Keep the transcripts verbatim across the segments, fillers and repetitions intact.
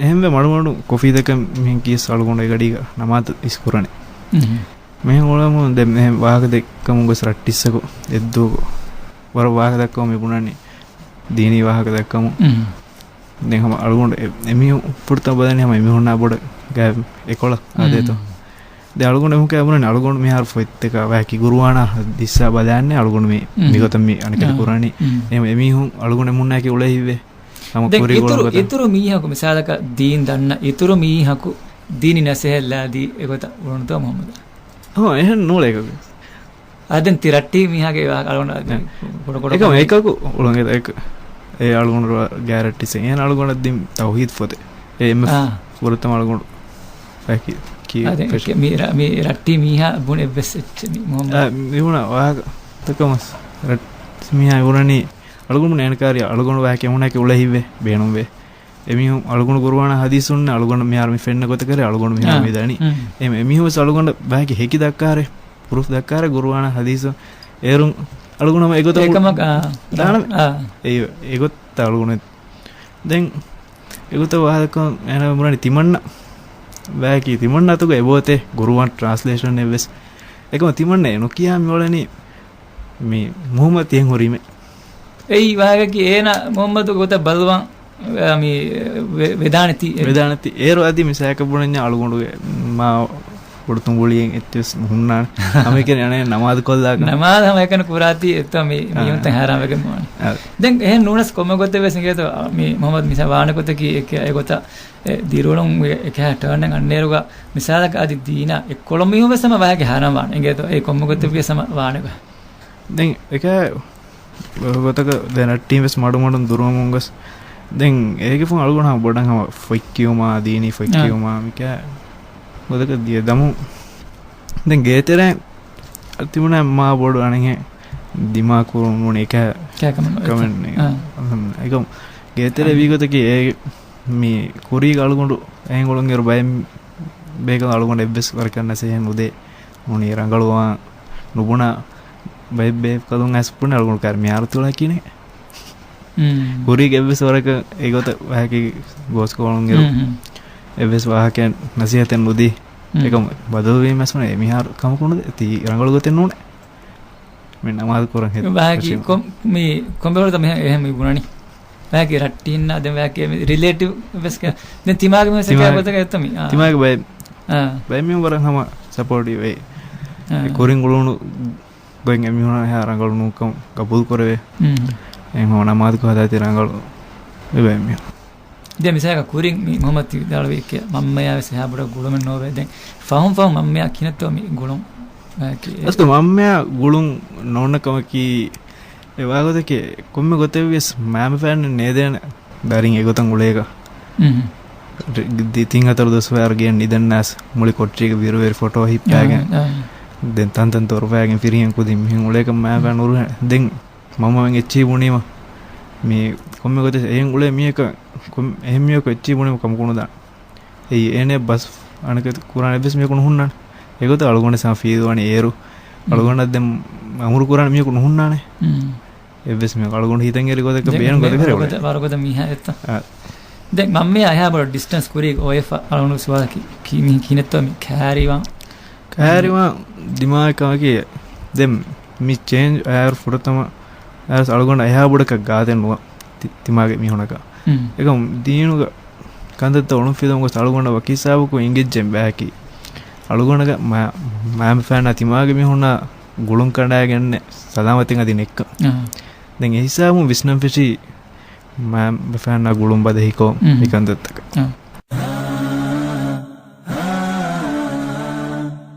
އެހެންވެ މަޑުމަޑު ކޮފީތަކަށް މިހެން ކީސް އަޅުގަނޑު އެގަޑީގަ ނަމާދު އިސްކުރަނީ. މިހެން އުޅަމުން ދެން އެހެން ވާހަކަ ދެއްކަމުން ގޮސް ރައްޓިއްސަކު އެއްދުވަގު ވަރަށް ވާހަކަ ދައްކަމުން މި ބުނަނީ ދީނީ ވާހަކަ ދައްކަމުން. ދެން ހަމަ އަޅުގަނޑު އެ-، އެމީހުން ފުރަތަމަ ބަލަނީ ހަމަ އެމީހުންނާ ބޮޑަށް ގާތް އެކޮޅަށް އާދޭތޯ. ދެން އަޅުގަނޑު އެމީހުން ބުނަނީ އަޅުގަނޑު މިހާރު ފޮތްތަކާ ވާހަކީ ގުރުއާނާ ހަދީސްއާ ބަލާންނޭ އަޅުގަނޑު މި-، މިގޮތަށް މި އަނެކަނި ކުރާނީ. އެހެން އެމީހުން އަޅުގަނޑު އެމީހުންނާއެކީ އުޅޭ ހިތްވޭ. ހަމަ ދެން ކުރީ އިތުރު، ގުޅުނު ގޮތަށް. އިތުރު މީހަކު މިސާލަކަށް ދީން ދަންނަ އިތުރު މީހަކު ދީނީ ނަސޭހަތް ލާދީ އެގޮތަށް އުޅުނުތޯ މުހައްމަދަށް؟ ހަމަ އެހެން ނޫޅޭ އެކަކު. އަދެން ތި ރައްޓީ މީހާގެ ވާ-، އަޅުގަނޑު އަދި ކުޑަ ކުޑަ އެކަމަ ކުޑަ އެކަކު އުޅުނގެ އެކ-، އެ އަޅުގަނޑު ގާރަންޓީސް އެހެން އަޅުގަނޑަށް ދިން ތައުހީދު ފޮތެއް. އެ އެން އެފް އާ. ފުރަތަމަ އަޅުގަނޑު އެކި ކީ އަދެ ފެށި. މި ރަ-، މި ރައްޓީ މީހާ ބުނެ އެއްވެސް އެއްޗެއް މި މުހައްމަދު. އާ، މި ބުނާ ވާހަކަ ތަކަމަސް ރައްޓީ މީހާ ބުނަނީ އަޅުގަނޑު އޭނަކާރި އަޅުގަނޑު ވާހަކަ އެމުނާކެ އުޅެ ހިއްވެ ބޭނުންވޭ. އެމީހުން އަޅުގަނޑު ގުރުއާނާ ހަދީސުން އަޅުގަނޑު މިހާރު މި ފެންނަ ގޮތަކަށް އަޅުގަނޑު މިހާރު އާ. މި ދަނީ. އެ-، އެމީހުން ވެސް އަޅުގަނޑަށް ވާހަކަ ހެކި ދައްކާރެ، ޕްރޫފް ދައްކާރެ ގުރުއާނާ ހަދީސު. އޭރުން އަޅުގަނޑު ހަމަ އެގޮތަށް އެކަމަކު، އާ، ދާނަމެ. އާ. އެ-، އެގޮތަށް އަޅުގަނޑު. ދެން އެގޮތަށް ވާހަކަ އޭނަ ބުނަނީ ތިމަންނަ ވާހަކީ ތިމަންނަ އަތުގަ އެބައޮތޭ ގުރުއާން ޓްރާންސްލޭޝަން އެއްވެސް. އެކަމަ ތިމަންނަ އެ ނުކިޔާ މިއުޅެނީ މި މުހައްމަދު ތިހެން ހުރީމޭ. އެއީ ވާހަކަކީ އޭނަ މުހައްމަދު ގޮތަށް ބަލުވާން، އަ، މި ވެ-، ވެދާނެތީ އެ-، ވެދާނެތީ. އޭރު އަދި މިސާލަކަށް ބުނަންޏާ އަޅުގަނޑުގެ މާ ބޮޑު ތުނބުޅިއެއް އެއްޗެސް ނުހުންނާނެ. ހަމައެކަނި އަނެއް ނަމާދު ކޮށްލާކަށް. ނަމާދު ހަމައެކަނި ކުރާތީ އެއްތޯ މި-، އާ. މިހުންތައް ހައިރާންވެގެން ވާނެ. އާ. ދެން އެހެން ނޫނަސް ކޮންމެ ގޮތެއް ވެސް އިނގޭތޯ، މި މުހައްމަދު މިސާ ވާނެ ގޮތަކީ އެކެ-، އެގޮތަށް އެ ދިރިއުޅުން އެކެހާ ޓާން އަންނައިރުގަ މިސާލަކަށް އަދި ދީނާ އެއްކޮޅު މީހުން ވެސް ހަމަ ވާހަކަ ހަރަން ވާނެ. އިނގޭތޯ އެ ކޮންމެ ގޮތެއް ވިޔަސް ހަމަ ވާނެ. ދެން އެކަ ގޮތަކަށް ދެން ރައްޓީން ވެސް މަޑުމަޑުން ދުރުވަމުން ގޮސް، ދެން އޭގެ ފުން އަޅުގަނޑު ހަމަ ބޮޑަށް ހަމަ ފޮތް ކިޔުމާ، ދީނީ ފޮތް އާ. ކިޔުމާ، މިކަ ގޮތަކަށް ދިޔަ ދަމު. ދެން ގޭތެރެ ތިބުނާ މާ ބޮޑު އަނެއްހެން ދިމާ ކުރުން ނޫނީ އެކަ ކަމެއް ނޫން. އާ. އެކަމް ގޭތެރެ ވީ ގޮތަކީ އޭ މި ކުރީގަ އަޅުގަނޑު އެހެން އުޅުން އިރު ބައެއް ބޭކަލުން އަޅުގަނޑު އެއްވެސް ވަރަކަށް ނަސޭހަތް ނުދޭ. ނޫނީ ރަނގަޅުވާން ނުބުނާ ބައެއް ބޭކަލުން އައިސް ބުނެ އަޅުގަނޑު ކާރި މިހާރު ތުޅަކީނެ. ކުރީގެ އެއްވެސް ވަރަކަށް އެގޮތަށް ވާހަކަ ގޯސްކޮޅުން އިރު އެއްވެސް ވާހަކައެއް ނަސީހަތެއް ނުދީ. އެކަމު ބަދަލުވީމަސް ވަނީ އެ މިހާރު ކަމަކު ނުދޭ. ތީ ރަނގަޅު ގޮތެއް ނޫނޭ. މި ނަމާދު ކުރަން ހެދި ވާހަކަ ކޮން-، މި ކޮންބެހުރަތަ މިހެން އެހެން މި ބުނަނީ؟ ވާހަކަ ރައްޓީންނާ ދެން ވާހަކަ މި ރިލޭޓިވް ވެސް ކެ-، ދެން ތިމާގެ މި ސެކާ ގޮތަކަށް އެތަ މި؟ އާ. ތިމާގެ ބައެއް، އާ. ބައެއް މި ވަރަށް ހަމަ ސަޕޯޓިވް އެ. އާ. ކުރިން އުޅުނު ގޮތް އެމީހުނާ އެހާ ރަނގަޅު ނޫންކަން ގަބޫލު ކުރެވޭ. އެހެން ހަމަ ނަމާދު ހަދާތީ ރަނގަޅު ވެބަ އެމީހުން. ދެން މިސާލަކަށް ކުރިން މި މުހައްމަދު ތި ވިދާޅުވި އެކެ މަންމަޔާ ވެސް އެހާ ބޮޑަށް ގުޅުމެއް ނޯވޭ. ދެން ފަހުން ފަހުން މަންމަޔާ ކިނަތޯ މި ގުޅުން؟ އަސްލު މަންމަޔާ ގުޅުން ނޯންނަ ކަމަކީ އެ ވާގޮތަކީ ކޮންމެ ގޮތެއް ވިޔަސް މައިންބަފައިންނަށް ނޭދޭނެ ދަރިން އެގޮތަށް އުޅޭގަ. ދި-، ތިން ހަތަރު ދުވަސް ވަރަށް ގެއަށް ނިދަން ނާސް މުޅި ކޮޓަރީގެ ބިރުވެރި ފޮޓޯ ހިއްޕާގެން. އާ، އާ. ދެން ތަންތަން ތޮރުފައިގެން ފިރިހެން ކުދިން މިހެން އުޅޭކަން މައިންބަފައިން ނުރުހެން. ދެން މަންމަ އެއްޗެހި ބުނީމަ، މި ކޮންމެ ގޮތެއް އެހެން އުޅޭ މީހަކަށް، ކޮން-، އެހެން މީހަކު އެއްޗެހި ބުނީމަ ކަމަކު ނުދާނެ. އެއީ އޭނެ ބަސް އަނެކަ ކުރާނެ އެއްވެސް މީހަކު ނުހުންނާނެ. އެގޮތަށް އަޅުގަނޑަށް ސާ ފީލް ވާނީ އޭރު. އަޅުގަނޑަށް ދެން އަމުރު ކުރާނެ މީހަކު ނުހުންނާނެ. އެއްވެސް މީހަކު އަޅުގަނޑު ހިތަށް އެރި ގޮތަކަށް ބޭނުން ގޮތަކަށް ވަރުގަދަ، ވަރުގަދަ މީހާ އެއްތަ؟ އާ. ދެން މަންމަޔާ އެހާ ބޮޑަށް ޑިސްޓެންސް ކުރީ އޮވެފަ އަޅުގަނޑު ސުވާލަކީ ކި-، މީ ކިހިނެއްތޯ މި ކައިރިވާން؟ ކައިރިވާން ދިމާވި ކަމަކީ ދެން މި ޗޭންޖް އައިރު ފުރަތަމަ އައިސް އަޅުގަނޑަށް އެހާ ބޮޑަކަށް ގާދެއް ނުވާ ތި-، ތިމާގެ މީހުނަކަށް. އެކަމު ދީނުގަ ކަންތައްތައް އުޅުން ފިލުމުގަ އަޅުގަނޑަށް ވަކި ހިސާބަކު އިނގިއްޖެ ބަޔަކީ. އަޅުގަނޑަށް މަ-، މައިންބަފައިންނާ ތިމާގެ މީހުންނާ ގުޅުން ކަނޑާގެންނެ ސަލާމަތެއް އަދި ނެއްކަ. ދެން އެ ހިސާބުން ވިސްނަން ފެށީ މައިންބަފައިންނާ ގުޅުން ބަދެހިކޮށް އެކަންތައްތަކަށް.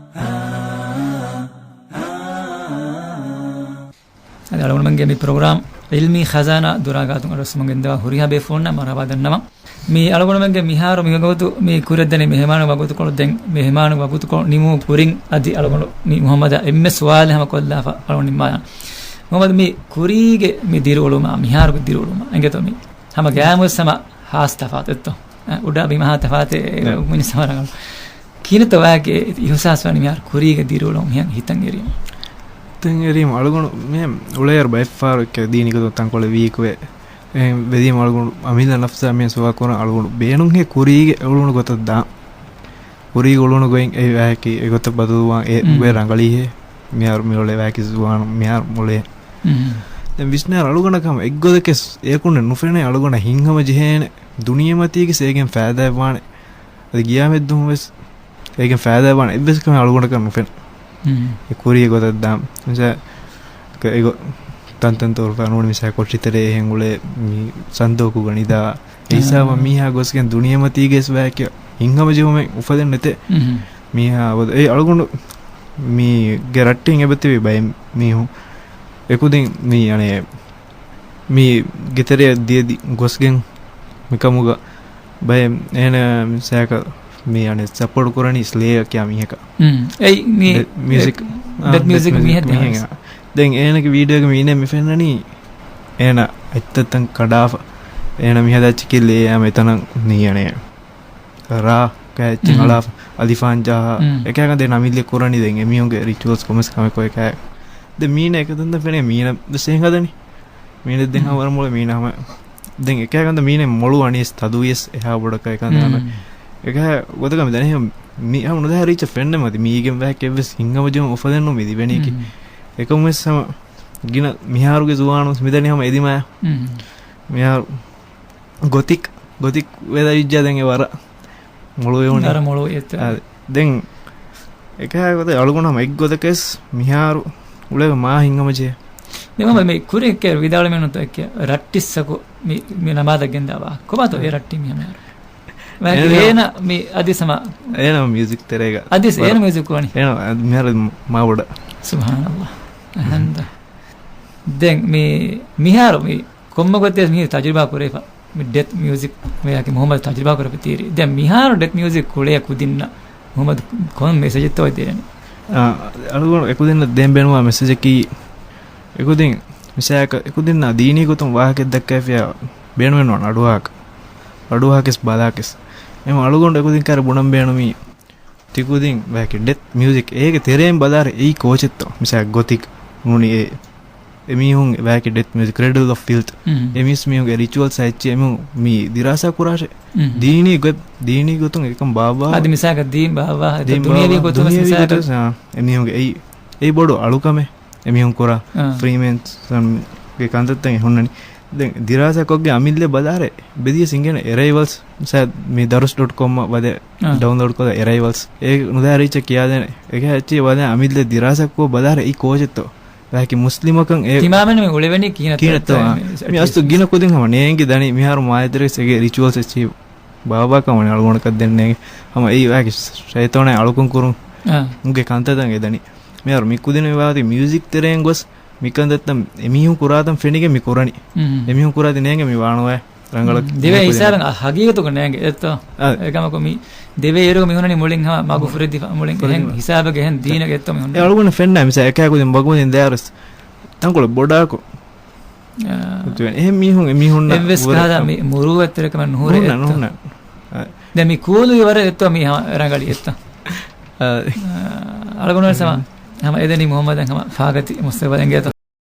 އަދި އަޅުގަނޑުމެންގެ މި ޕްރޮގްރާމް ޢިލްމީ ޚަޒާނާ ދުރާގާތުން އަޑުއައްސަމުން ގެންދަވާ ހުރިހާ ބޭފުޅުންނަށް މަރުޙަބާ ދަންނަވަން. މި އަޅުގަނޑުމެންގެ މިހާރު މި ވަގުތު މި ކުރިއަށްދަނީ މެހެމާނު ވަގުތުކޮޅު. ދެން މެހެމާނު ވަގުތުކޮޅު ނިމުމުގެ ކުރިން އަދި އަޅުގަނޑު މި މުޙައްމަދަށް އެންމެ ސުވާލެއް ހަމަ ކޮށްލާފަ އަޅުގަނޑު ނިންމާލަން. މުޙައްމަދު، މި ކުރީގެ މި ދިރިއުޅުމާ މިހާރުގެ ދިރިއުޅުމާ އިނގޭތޯ މި ހަމަ ގައިމުވެސް ހަމަ ހާސް ތަފާތު އެއްތޯ؟ އެ، އުޑާ ބިމާ ތަފާތެއް ނަ. މިނިސް ހަމަ ރަނގަޅު. ކިހިނެއްތޯ ވާހަކަ އިހުސާސް ވަނީ މިހާރު ކުރީގެ ދިރިއުޅުން މިހެން ހިތަށް އެރީމަ؟ ހިތަށް އެރީމަ އަޅުގަނޑު މިހެން އުޅޭއިރު ބައެއްފަހަރު އެކެ ދީނީ ގޮތުން ތަންކޮޅެއް ވީކުވެ. އެ ވެދިޔަމަ އަޅުގަނޑު އަމިއްލަ ނަފްސާ މި ސުވާލު ކުރަން އަޅުގަނޑު ބޭނުންހޭ ކުރީގެ އުޅުނު ގޮތަށް ދާން. ކުރީގެ އުޅުނު ގޮތް އެ ވާހަކަ އެގޮތަށް ބަދަލުވާން އެ މް. ގޮތް ރަނގަޅީހޭ. މިހާރު މިއުޅޭ ވާހަކަ ޒުވާނު މިހާރު އުޅޭ. މް. ދެން ވިސްނާރ އަޅުގަނޑަކަށް އެއްގޮތަކެސް އެކުން ނުފެނޭ އަޅުގަނޑަށް ހިތްހަމަ ޖެހޭނެ ދުނިޔެމަތީގެސް އޭގެން ފައިދާއެއް ވާނެ. އަދި ގިޔާމަތްދުވަހު ވެސް އޭގެން ފައިދާ ވާން އެއްވެސް ކަމެއް އަޅުގަނޑަކަށް ނުފެނޭ. މް. އެ ކުރީ ގޮތަށް ދާން. މިސާ، އެގޮ، ތަންތަން ތޯރުފާ ނޫނީ މިސާ ކޮށިތެރޭ އެހެން އުޅޭ މި ސަންދޯކު ގަނިދާ. އެ ހިސާބަށް މީހާ ގޮސްގެން ދުނިޔެމަތީގެސް ވާކި ހިތްހަމަޖެހުމެއް އުފަދެން ނެތޭ. މް. މީހާ އެ އަޅުގަނޑު މީގެ ރައްޓެއް އެބަތިބި ބައެއް މީހުން. އެކުދިން މީ އަނެއް މީ ގެތެރެއަށް ދިޔަދި ގޮސްގެން މިކަމުގަ ބައެއް އޭނަ މިސާކަށް މީ އަނެއް ސަޕޯޓް ކުރަނީ ސްލޭއަށް ކިޔާ މީހަކަށް. އެއް މީ ޑެތް މިއުޒިކް، އެ، އާ، ޑެތް މިއުޒިކް މީހެއް މީހެއް. ދެން އޭނަގެ ވީޑިއޯގެ މީނެ މި ފެންނަނީ އޭނަ އަތްތައްތަން ކަނޑާފަ. އޭނަ މިހަދާ ޗިކިލް އޭ އާ މެތަނަށް ނީ އަނެއް ރާ ކައެއްޗިން އަޅާފަ އަލިފާން ޖާހާ މް. އެކާގަ ދެން އަމިއްލަ ކުރަނީ ދެން އެމީހުންގެ ރިޗުއަލްސް ކޮމެސް ކަމެއް ކޮއެކާ. ދެން މީނަ އެކަތަން ފެނޭ މީނަ ވެސް އެހެން ހަދަނީ. މީނަ ދެން މް. ހަމަ ވަރަށް މޮޅު މީނަ ހަމަ. ދެން އެކާގަނދަ މީނަ މޮޅު އަނީސް ތަދުވިޔަސް އެހާ ބޮޑަކަށް އެކަން ދެން ހަމަ. މް. އެކާ ގޮތަކަށް މި ދަނީ ހަމަ މި ހަމަ ނުދާ ރީޗަށް ފެންނަ މަތި މީގެން ވާހަކަ އެއްވެސް ހިތްހަމަޖެހުން އުފަދެއްނު މި ލިބެނީކީ. މް. އެކަމުވެސް ހަމަ ގިނަ މިހާރުގެ ޒުވާނުން މިދަނީ ހަމަ އެދިމާ. މް. މިހާރު ގޮތިކް، ގޮތިކް ވެލަވިއްޖާ ދެން އެ ވަރަށް މޮޅުވެވުނީ. ވަރަށް މޮޅުވެ އެއްތަ؟ އާ، ދެން އެކާ ގޮތެއް އަޅުގަނޑު ހަމަ އެއްގޮތަކަސް މިހާރު އުޅޭ މާ ހިތްހަމަޖެހޭ. ދެން މަމަ މި ކުރި އެއްކެ ވިދާޅުވެމެން ނުތޯ އެއްކެ ރައްޓިއްސަކު މި، މި ނަމާދަށް ގެންދާ ވާ. ކޮބާތޯ އެ ރައްޓި މި ހަމަޔާރު؟ އޭނަ އޭނަ މި އަދިސް ހަމަ އޭނަ މިއުޒިކް ތެރޭގަ އަދިސް ވަރަށް އޭނަ މިއުޒިކް ކުރަނީ. އޭނަ މިހާރު މާ ބޮޑަށް. ސުބްޙާނަﷲ. އަހަންތަ. ދެން މި، މިހާރު މި ކޮންމެ ގޮތެއް މީ ތަޖުރިބާ ކުރެފަ. މި ޑެތް މިއުޒިކް ވެޔާކި މުހައްމަދު ތަޖުރިބާ ކުރެފަ ތީރި. ދެން މިހާރު ޑެތް މިއުޒިކް ކުޅޭ ކުދިންނަށް މުހައްމަދު ކޮން މެސެޖެއްތޯ ދޭނެ؟ އާ، އަޅުގަނޑު އެކުދިންނަށް ދޭން ބޭނުމާ މެސެޖަކީ، އެކުދިން މިސާލަކަށް އެކުދިންނާ ދީނީ ގޮތުން ވާހަކައެއް ދައްކައިފިޔާ ބޭނުމެއް ނޯން އަޑުއަހާކަށް. އަޑުއަހާކެސް ބަލާކެސް. އެހެން އަޅުގަނޑު އެކުދިން ކައިރި ބުނަން ބޭނުމީ، ތިކުދިން ވާކި ޑެތް މިއުޒިކް އޭގެ ތެރެއިން ބަލާރެ އެއީ ކޯޗެއްތޯ؟ މިސާ ގޮތިކް ނޫނީ އެ، އެމީހުން ވާކި ޑެތް މިއުޒިކް ކްރެޑަލް އޮފް ފިލްތް. މް. އެމީސް މީހުންގެ ރިޗުއަލްސް އެއްޗެއް އެމީހުން މީ ދިރާސާ ކުރާށެ. މް. ދީނީ ގޮތް، ދީނީ ގޮތުން އެކަން ބާއްވާ. އަދި މިސާލަކަށް ދީން ބާއްވާ، އެތަ ދީން ދުނިޔަވީ ބާއްވާ، ގޮތުން ދުނިޔަވީ މިސާލަކަށް ގޮތުން، އާ، އެމީހުންގެ އެއީ، އެއީ ބޮޑު އަޅުކަމެއް. އެމީހުން ކުރާ އާ. ފްރީމޭސަންގެ ކަންތައްތައް ހުންނަނީ. ދެން ދިރާސާ ކޮށްގެން އަމިއްލަ ބަލާރެ ބެދިޔަސް އިނގޭނެ އެރައިވަލްސް. މިސާ މި ދަރުސް ޑޮޓް ކޮމް އަށް ވަދެ އާ. ޑައުންލޯޑް ކޮށްލާ އެރައިވަލްސް. އޭ ނުދާ ރީޗަށް ކިޔާދޭނެ. އެގެ އެއްޗެއް ވަދެ އަމިއްލަ ދިރާސާ ކޮށް ބަލާރެ އެއީ ކޯޗެއްތޯ؟ ވާކި މުސްލިމަކަށް އެ ތިމާމެން މި އުޅެވެނީ ކިހިނެއްތޯ؟ ކިހިނެއްތޯ؟ އާ. މި އަސްލު ގިނަ ކުދިން ހަމަ ނޭނގި ދަނީ މިހާރު މާތްތެރޭ އެގެ ރިޗުއަލްސް އެއްޗެއް ބާއްވާކަމަށް ވަނީ އަޅުގަނޑަކަށް ދެންނޭނގެ. ހަމަ އެއީ ވާކި ޝައިޠާނާ އަޅުކަން ކުރުން އާ. މުގެ ކަންތައްތައް އެދަނީ. މިހާރު މި ކުދިން މި ވާތީ މިއުޒިކް ތެރެއިން ގޮސް މި ކަންތައްތައް އެމީހުން ކުރާތަން ފެނިގެން މި ކުރަނީ. މް. އެމީހުން ކުރާތީ ނޭނގެ މި ވާނުވާ ރަނގަޅަށް. މް. ދެވޭ މި ކުދިން. ހިސާބެއް އަ، ހަގީގަތުގަ ނޭނގެ އެއްތޯ؟ އާ. އެކަމަކު މި ދެވޭ އިރުގަ މި ހުންނަނީ މުޅިން ހަމަ މަގު ފުރެދިފަ، މުޅިން ފުރެދިފަ. އެހެން ހިސާބެއްގަ އެހެން ދީނެއް އެއްތޯ މި ހުންނަނީ. އެ އަޅުގަނޑަށް ފެންނާ މިސާ އެކާ ކުދިން ބަގުމުދިން ދާރަސް ތަންކޮޅެއް ބޮޑާކު. އާ. އެހެން މީހުން، އެމީހުންނަށް އެއްވެސް ކަހަލަ މި މުރޫއަތްތެރިކަމެއް ނުހުރޭ ނުހުންނަ، އެއްތޯ؟ ނުހުންނަ. އާ. ދެން މި ކޫލުގެ ވަރަށް އެއްތޯ މީ ހަމަ ރަނގަޅީ އެއްތޯ؟ އާ. އާ، އަޅުގަނޑު ވެސް ހަމަ، ހަމަ އެދެނީ މުހައްމަދަށް ހަމަ ފާގަތި މުސްތަގުބަލެއް އިނގޭތޯ؟